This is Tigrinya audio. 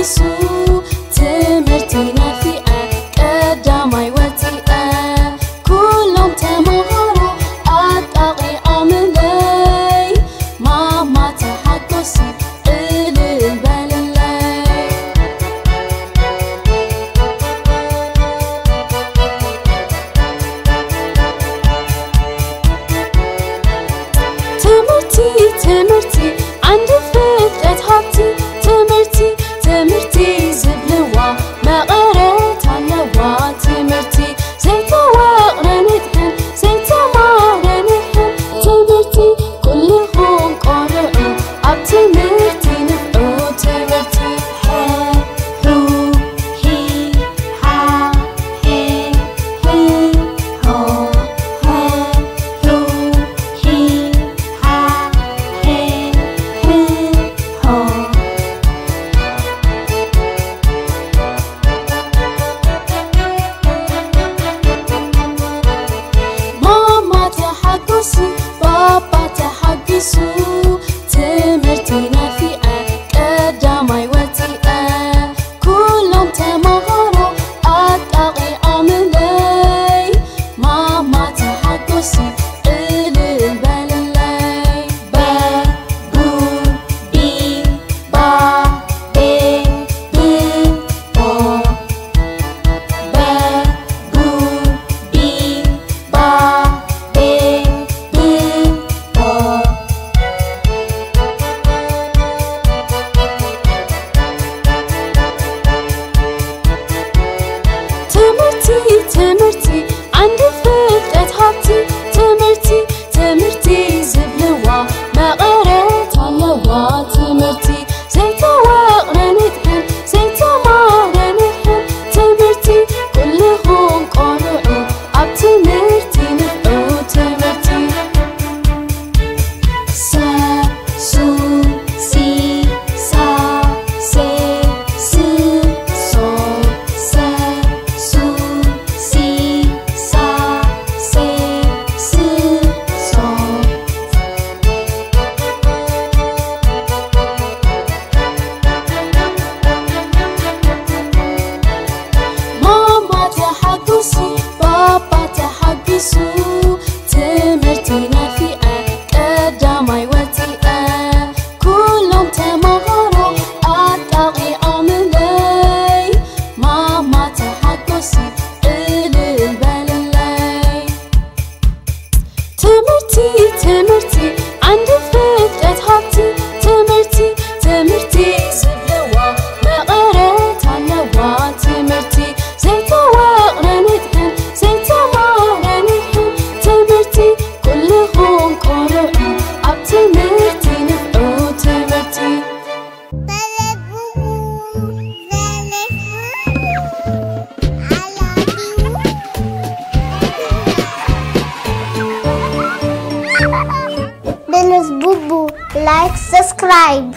ሱ ትምህርቲ ነፊዐ ቀዳማይ ወፂአ፣ ኩሎም ተምሃሮ ኣጣቒዖምለይ። ማማ ተሓጎሲ እልል በልለይ። ትምህርቲ ትምህርቲ ዓንዲ ፍልጠት ሃብቲ። ትምህርቲ ትምህርቲ ዝብልዋ መቐረት ኣለዋ። ትምህርቲ ዘይተወቕረ ንጥፈን ዘይተማህረ ንጥፈን። ትምህርቲ ኩልኹም ቆልዑ ኣብ ትምህርቲ ንፍዑ። ትምህርቲ ሐ ሑ ሒ ሓ ሐ ሕ ሖ ሐ ሑ ሒ ሓ ሐ ሕ ሖ። ማማ ተሓጎሲ ባባ ተሓጊሱ ትምህርቲ ነፊዐ ቀዳማይ ወፂአ። ኩሎም ተምሃሮ ኣጣቒዖምለይ። ማማ ተሓጎሲ እልል በልለይ። በ ቡ ቢ ባ ቤ ብ ቦ። በ ቡ ቢ ባ ቤ ብ ቦ። ትምህርቲ ትምህርቲ ዓንዲ ፍልጠት ሃብቲ። ትምህርቲ ትምህርቲ ዝብልዋ መቐረት ኣለዋ። ትምህርቲ ዘይተወቕረ ንጥፈን ዘይተማህረ ንጥፈን። ትምህርቲ ኩልኹም ቆልዑ ኣብ ትምህርቲ ንፍዑ። ትምህርቲ ሰ ሱ ሲ ሳ ሴ ስ ሶ ሰ ሱ ሲ ሳ ሴ ስ ሶ። ማማ ተሓጉሲ ባባ ተሓጊሱ ትምህርቲ ነፊዐ ቀዳማይ ወፂአ። ኩሎም ተምሃሮ ኣጣቒዖምለይ። ማማ ተሓጎሲ እልል በልለይ። ትምህርቲ ትምህርቲ ዓንዲ ፍልጠት ሃብቲ። ትምህርቲ ትምህርቲ ዝብልዋ መቐረት ኣለዋ። ትምህርቲ ዘይተወቕረ ንጥፈን ዘይተማህረ ንጥፈን። ትምህርቲ ኩልኹም ቆልዑ ኣብ ትምህርቲ ንፍዑ። ትምህርቲ Dennis Bubu, like, subscribe.